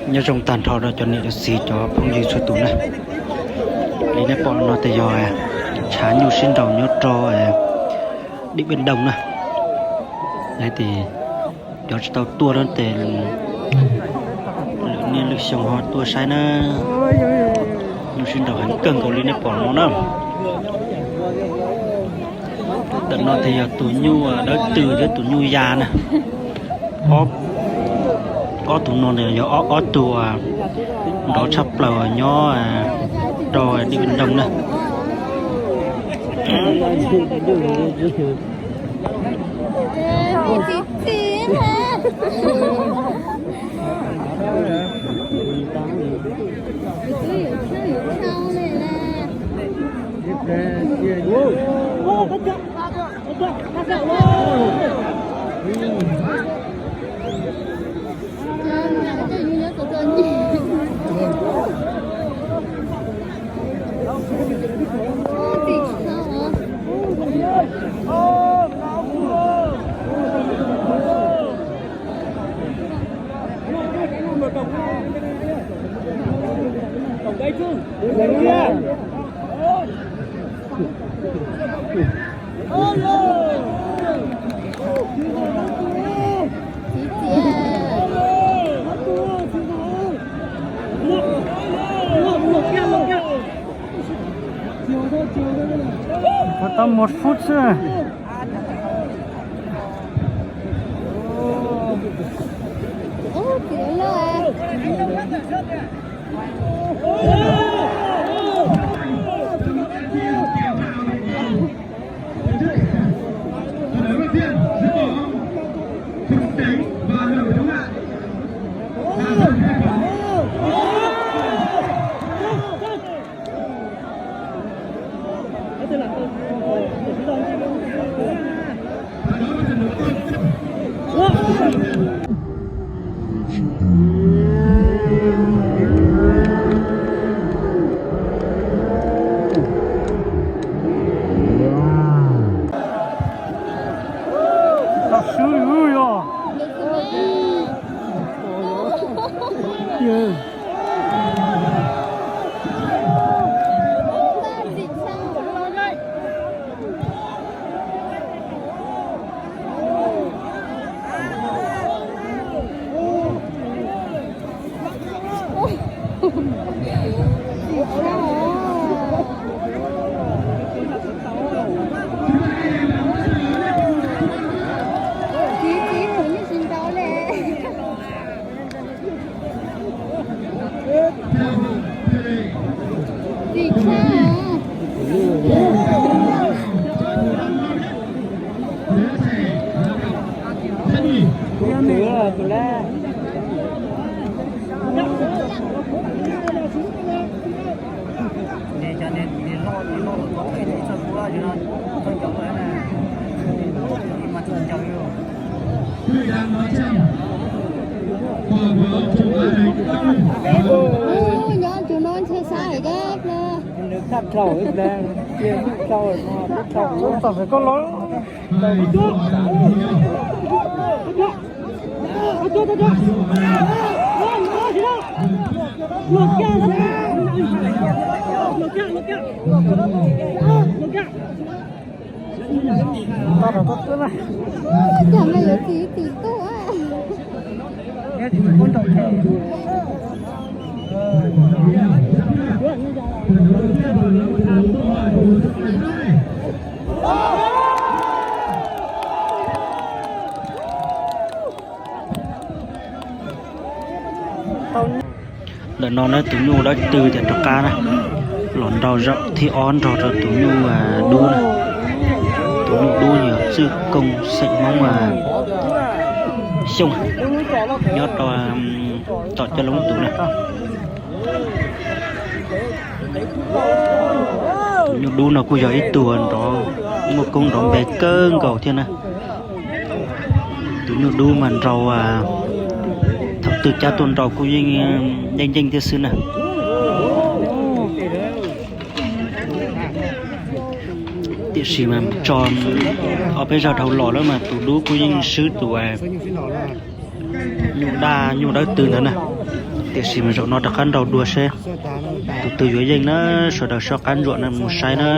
Nyob zoo tag nrho rau cov niam cov txiv cov phooj ywg txhua tus na. Li nej pom no tes yog tshav nyuj sib nraus nyob rau Điện Biên Đông na. Ces cov tsis tau tuaj no tes lwm niaj lwm xyoo ho tuaj saib na. Nyuj sib nraus heev kawg nkaus li nej pom no na. Ntawm no tes yog tus nyuj dawb tw thiab tus nyuj ya na. Ob tug no yog ob tug nrov tshaj plaws nyob rau Điện Biên Đông na. Còn tau một phút xwb. Nyob tus no ntshe saib dab ple. Nws khaj dlhau ib ple, cia nws dlhau no, dlhau tau koj los. Cas mas yuav tsis tim tuaj. Ntawm no na tus nyuj dawb tw tias rov qab na, los nrau zaum thib ob nrog rau tus nyuj dub na. Tus nyuj dub yog Txwj Kooj xeem Hmoob Xyooj, nyob rau tom Coj Loob tus na. Tus nyuj dub no kuj yog ib tug nrov, muaj koob nrov npe kawg nkaus thiab na. Tus nyuj dub mas nrau, thaum twg cab tuaj nrau kuj yeej yeej yeej thiab xwb na. Tiam sis mas tso ob peb zaug dhau los lawm mas tus dub kuj yeej swb tus nyuj daj nyuj dawb tw ntawd na. Tiam sis mas zaum no rov qab nrau dua seb tus twg yuav yeej na, sawv daws soj qab ntsuam na mus saib na.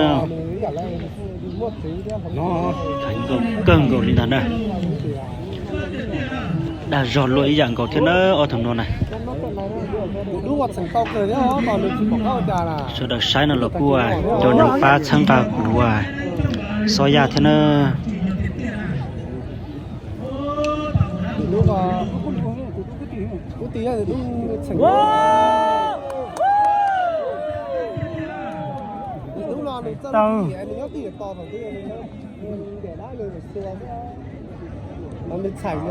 Heev kawg nkaus li ntag na. Dag zog luaj ib yam nkaus thiab na ob tug no na. Sawv daws saib no los kuj cov neeg pab txhawb nqa kuv Xob Yaj thiab na. Tsis tas li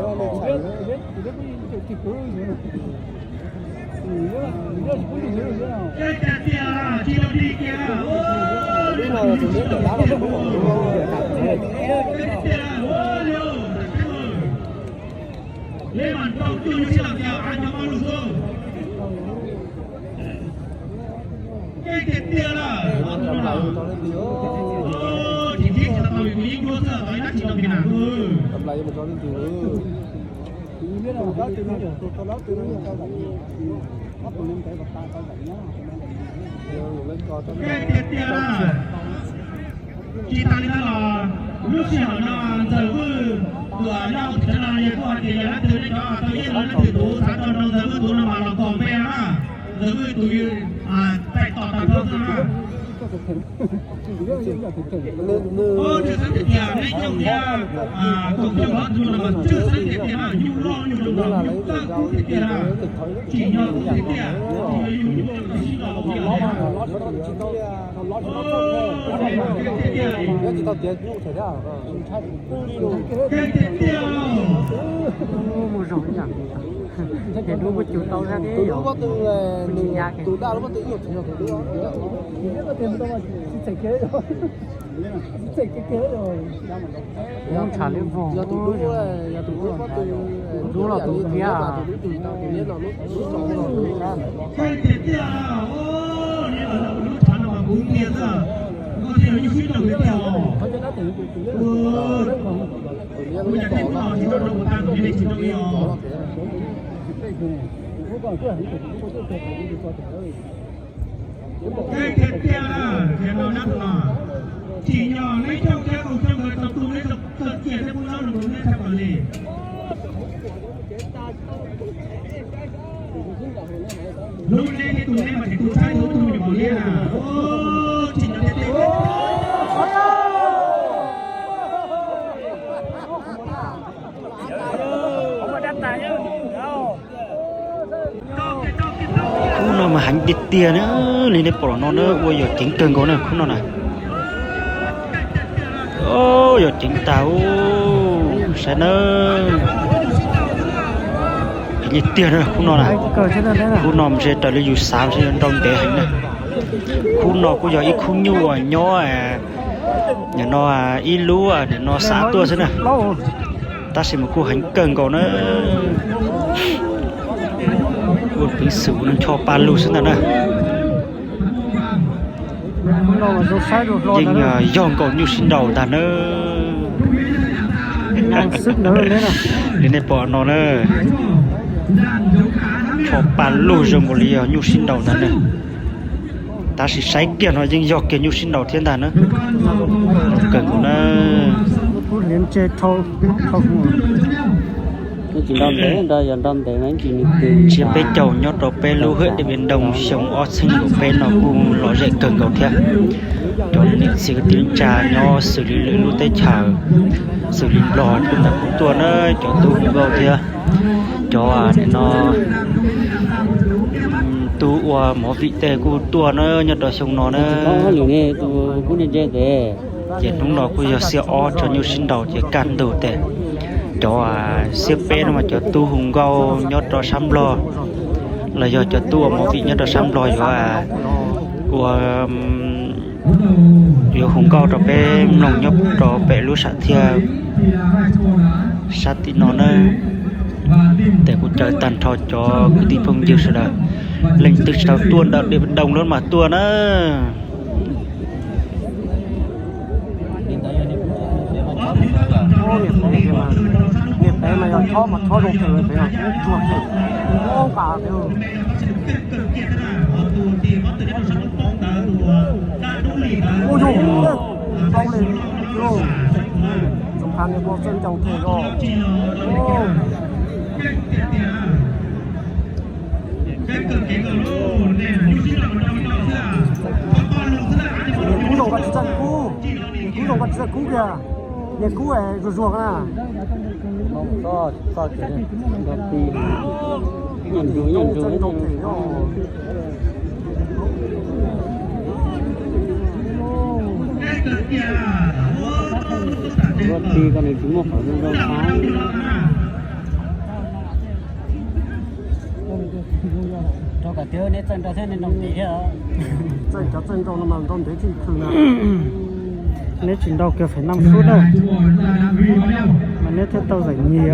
ntawd los lub sij hawm no Ntxawm Vwj, tus nyob hauv tsev no yog kuj hais tias yog leej twg nej cov tau yeej los leej twg tus xav tau nrog Ntxawm Vwj tus no mas los kom npe na. Ntxawm Vwj tus tais tos tag nrho xwb na. Tsis xav tias neb nyoog thiab koom coj los tus no mas tsis xav tias tiag na, nyuj loj nyuj zoo los nyuj txawj kub tiag tiag na. Tsim nyog kub tiag tiag, tsis yog yus nyuj txawj sib ntaus. Mus zoo ib yam, ces dub kuj cug tau thiab thiab yog, kuj tsis ya. Ntshai li vog, dub los tus thiab. Tsim nyog neb coj thiab koom coj nkawd tau tu neb txoj cia thiab pub zaub rau neb tshaj plaws li. Hlub neb thiab tu neb mas tseem tu tshaib tu tug me nyuam liab na. Tsim nyog tiag tiag. Khub no mas heev tiag tiag na, li nej pom los no na ua yog ceev kawg nkaus na khub no na. Yog ceev tas, saib na. Heev li tiag na khub no na. Khub no mas ntshe raws li yus xav ntshe yuav nrau ntev heev na. Khub no kuj yog ib khub nyuj uas nyob nim no ib lub nim no xav tuaj xwb na. Tab sis mas kuj heev kawg nkaus na. Ua peev xwm ua ncho pa lug xwb ntag na. Yeej yog nkaus nyuj sib nraus ntag na. Li nej pom no na, ncho pa lug zoo nkaus li yog nyuj sib nraus ntag na. Tab sis saib kiag no yeej yog kiag nyuj sib nraus thiab ntag na. Kawg nkaus na. Tsiab peb caug nyob rau peb lub hwj Dej Npia Doo xyoo ob txhiab kaum peb no kuj lom zem kawg nkaus thiab. Cov niam txiv kwv tij neej tsa nyob xws li lwm lub teb chaws, xws li Nplog ntawd kuj tuaj na, cov tub hu nkauj thiab cov nim no tub ua movie tej kuj tuaj na nyob rau xyoo no na. Ces hnub no kuj yog xiab ob tso nyuj sib nraus ces kaj ntug tes. Cov xiab peb no mas cov tub hu nkauj nyob rau sab Nplog los yog cov tub ua movie nyob rau sab Nplog yuav ua, yuav hu nkauj rau peb mloog nyob rau pem lub sam thiaj sab tim no na. Ces kuv caw tag nrho cov kwv tij phooj ywg sawv daws, leej twg tsis tau tuaj ntawm Dej Npia Doo los mas tuaj na. Niam pem mas yog chob mas chob zoo kawg, pem mas tsuag kawg, nqa thiab. Ua yog, tau li, txoov pha niag ua txawj ncaus them os. Niag kub zoo nkaus tsis txawj kub, niag kub zoo nkaus tsis txawj kub kiag, niag kub es zuag zuag na. Txawj ncaus them os. Ua ti ko nws tsis muaj qhov zoo zoo qab. Rau kom tias neb txawj nrau thiab neb nrau ntev thiab. Txawj cov txawj nrau no mas nrau ntev tshaj khw na. Neb tsis nrau kiag feem nam fub na, mas neb thiaj tau zeem nyig.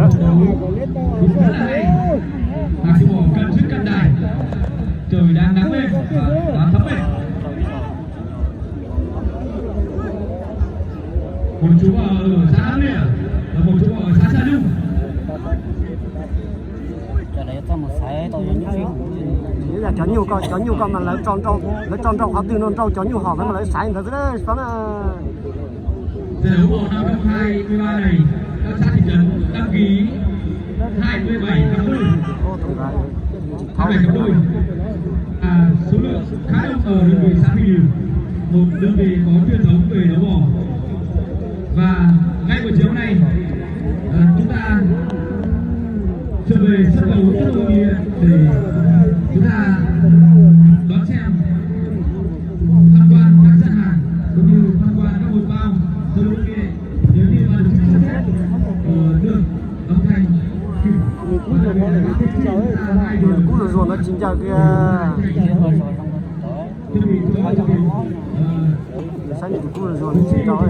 Mus tsuav os, sab lej, mus tsuav os, sab sab lug. Cov nyuj ko, cov nyuj ko mas lawv tso nrau, lawv tso nrau qhov twg no nrau cov nyuj hom ntawd mas lawv xaiv ntawd xwb na. Giải đấu của năm hai mươi ba này, các xã thị trấn đăng ký hai mươi bảy cặp đôi. Hai mươi bảy cặp đôi. À, số lượng khá đông ở đơn vị xã Phi Liu, một đơn vị có truyền thống về đấu võ. Và ngay buổi chiều hôm nay, à, chúng ta trở về sân khấu rất là uy để chúng ta đón xem, tham quan các gian hàng cũng như tham quan các hội bao, giao lưu văn nghệ. Nếu như mà được sự cho phép, ờ, được âm thanh kịp. Kub zuag zuag no tsis ncaws kiag. Saib nws tus kub zuag zuag no tsis ncaws.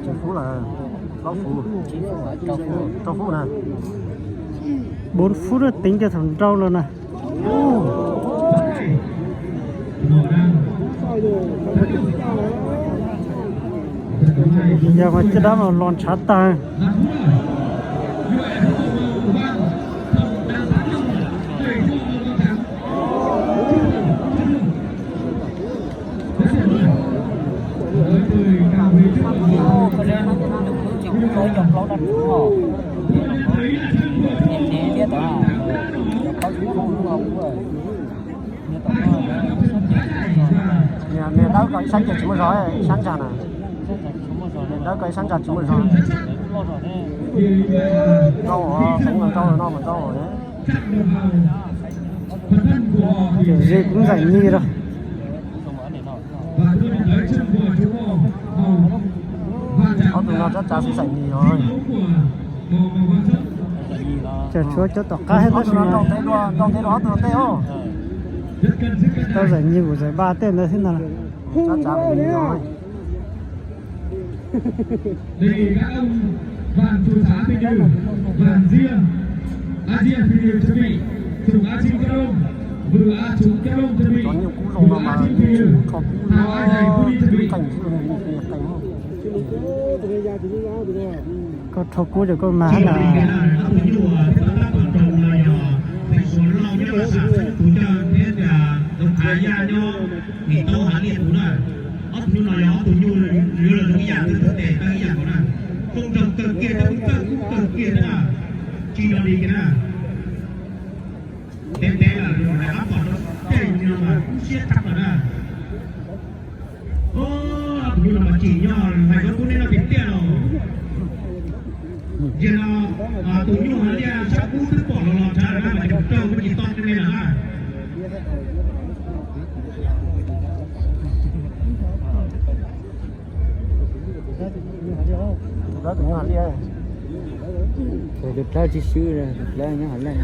Tsawg fub lawm? Plaub fub, rau fub na. Bốn phút nữa tính cho thằng Râu luôn nè. Giờ mà cái đám mà lon trá tag. Niag dawb ko ib sab ces tsis muaj zog, ib sab ntsa na. Niag dawb ko ib sab ntsa tsis muaj zog. Rau, rau no mas rau. Ces Zim kuj zaim nyig rau. Ob tug no tsab tsav xwb zaim nyig os. Ces tshuav cov tom qab thiab tab sis mas tau zaim nyig kuv zaim ba tej ntawd thiab ntag. Tsab tsav zaim nyig os. Đề nghị các ông bàn trụ xã Bình Nhự, bàn riêng, A Diên Bình Nhự chuẩn bị, Sùng A Trinh Cát Lông, Vự A Trúng Cát Lông chuẩn bị, Vự A Trinh Bình Nhự, Thảo A Dày Phú Đi chuẩn bị. Koj rho kub ces koj mag hab na. Ob tug nyuj no yog ob tug nyuj yuav los zoo ib yam, twb tau tes tau ib yam nkaus na. Zoo nraug kawg kiag thiab, kub kawg kiag thiab na. Tsis nco li kiag na. Ntev ntev lawm, ab pom rau tej no mas kub siab tshaj lawm na. Ob tug nyuj no mas tsim nyog hais kub neb no tiag tiag los. Yog no tus nyuj hais tias sab kub twb pom los los ntshav lawm na, mas cov rau kuj tsis tau li lawm na. Tus dawb tsis swb, tus dawb nyob hauv laj.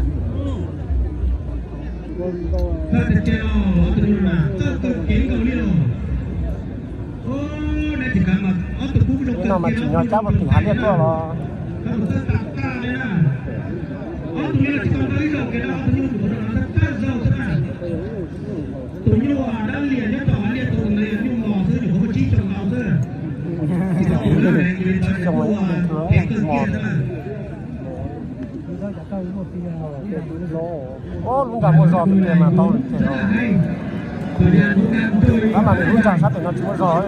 Tus no mas tsim nyog cab puag tim hav liaj tuaj los. Tus nyuj dab liam Ub, lub nra muaj zog tiag tiag mas tau li tiag. Tab mas nws lub nra sab pem no tsis muaj zog.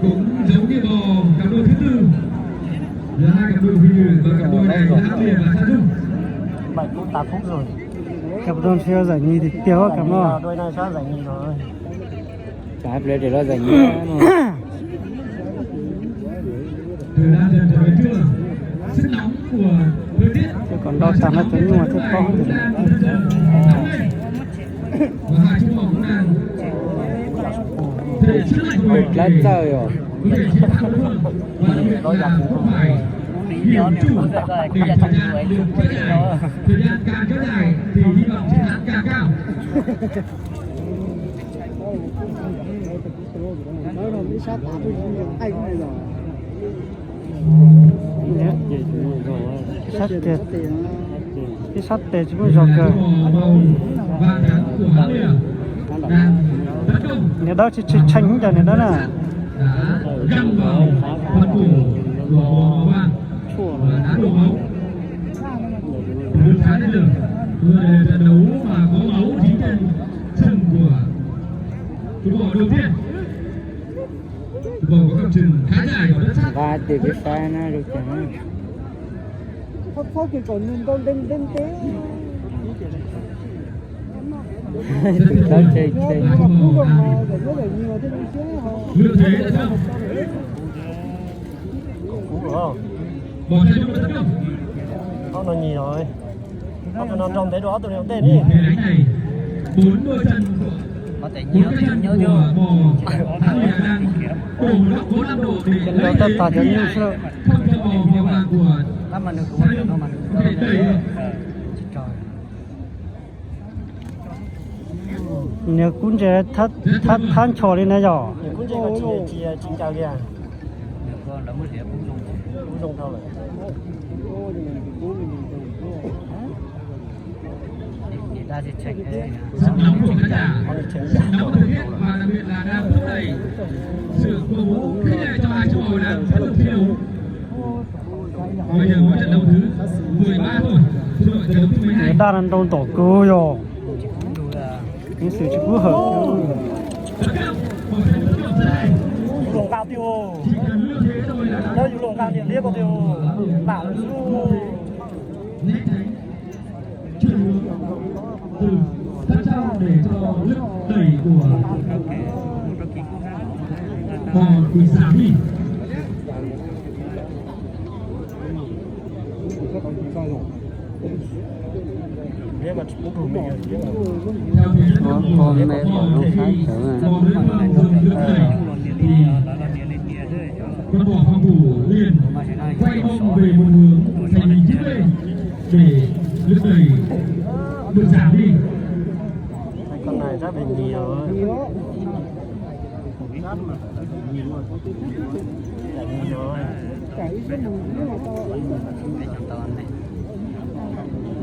Cũng giống như vòng cặp đôi thứ tư, giữa hai cặp đôi Huy Như và cặp đôi này đã áp đìa và sát sút. Bảy mươi tám phút rồi. Cặp đôi sẽ giải nhì thì tiêu cặp đôi. Đôi này sắp giải nhì rồi. Cặp đôi để lo giải nhì. Thời gian dần trở về trước, sức nóng của thời tiết. Còn đau tầm nó cũng nhưng mà thuốc có. Lawv txawj os. Thời gian càng kéo dài thì hy vọng chiến thắng càng cao. Ib sab tes tsis muaj zog kawg. Niag dawb tsis tshee, niag dawb na. Ba tes peb faib na zoo cas. Tus dawb tshee tshee. Ob no nyias, ob tug no nrau ntev dua ob tug no tej li. Nrau tab tag cov nyuj xwb. Niag kub ntse thab ncho li na yom. Niag daj no nrau ntom kawg yog. Peev xwm tsis kub hawm. Yus luag nqa tiag, yus luag nqa niam liab ko tiag, lam lawm xwb. Ua po me pom lub sab sawv na. Con này chắc phải nhiều.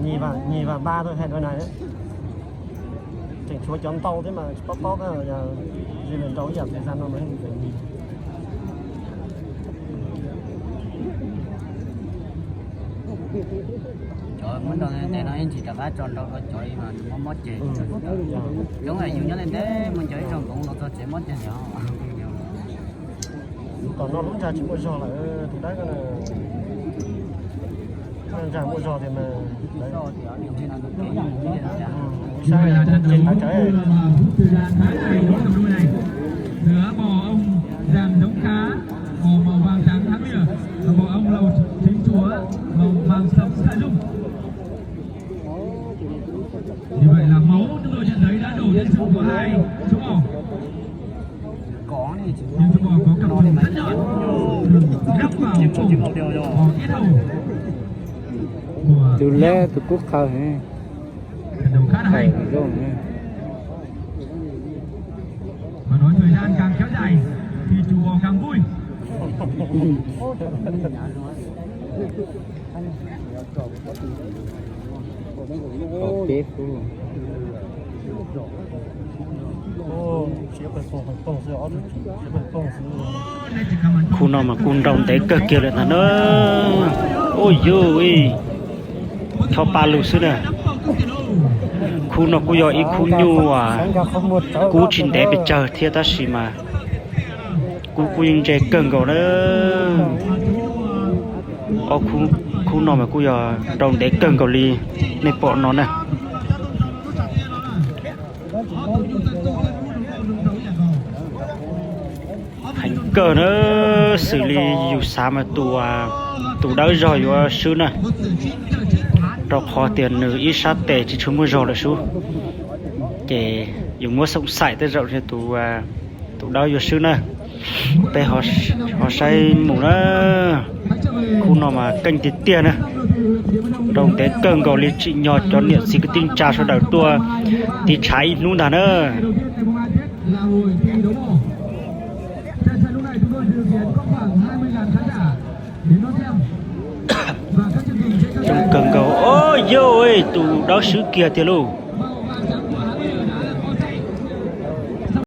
Nhì và, nhì và ba thôi, hai đôi này á. Tseem tshuav cov ntau thiab mas tsis paub paub, yog zis lawm nraus ib yam thời gian no mas cov muab nrau ntev no ib ntsis rov qab tso nrau rau cov uas nws mob mob ces. Coob yus nyob li ntev mus ncaws ib zaug nkoos los txog tsev mob ces yog. Tom no lub nra tsis muaj zog lawm tus dawb ko na. Nra muaj zog tiag mas. Saib ces tawv tsawv. Giữa bò ông Giàng Giống Khá, bò màu vàng trắng hãng lìa, và bò ông Lầu Chính Chúa, màu vàng sẫm Sa Dung. Như vậy là máu chúng tôi nhận thấy đã đổ trên sân của hai chú bò. Những chú bò có cặp sừng sắc nhọn, thường găm vào cổ bò yết hầu của Tus leb tus kub qhaw he. Trận đấu khá là hay. Và nói thời gian càng kéo dài thì chủ bò càng vui. Qhov peb kub. Khu no mas kuj nrau ntev kawg kiag lawm ntag na. Ua yuj, chob paj lug xwb na. Khub no kuj yog ib khub nyuj kub tsis ntev pes tsawg thiab tab sis mas kub kuj yeej ntse kawg nkaus na. Ob khub no mas kuj yog rau ntev kawg nkaus li, nej pom no na. Heev kawg na, xws li yus xav mas tus dawb zog yuav swb na, rau qhov tias nws ib sab tes tsis tshua muaj zog lawm sub. Ces yus muab xoom xaim tej zaum tus dawb yuav swb na. Peb ho saib mus na. Khub no mas keej tiag tiag na, rau ntev kawg nkaus li, tsim nyog cov niam txiv kwv tij neej tsa sawv daws tuaj tiv tshav ib hnub ntag na. Zoo kawg nkaus, o yog tus dawb swb kiag tiag lauj.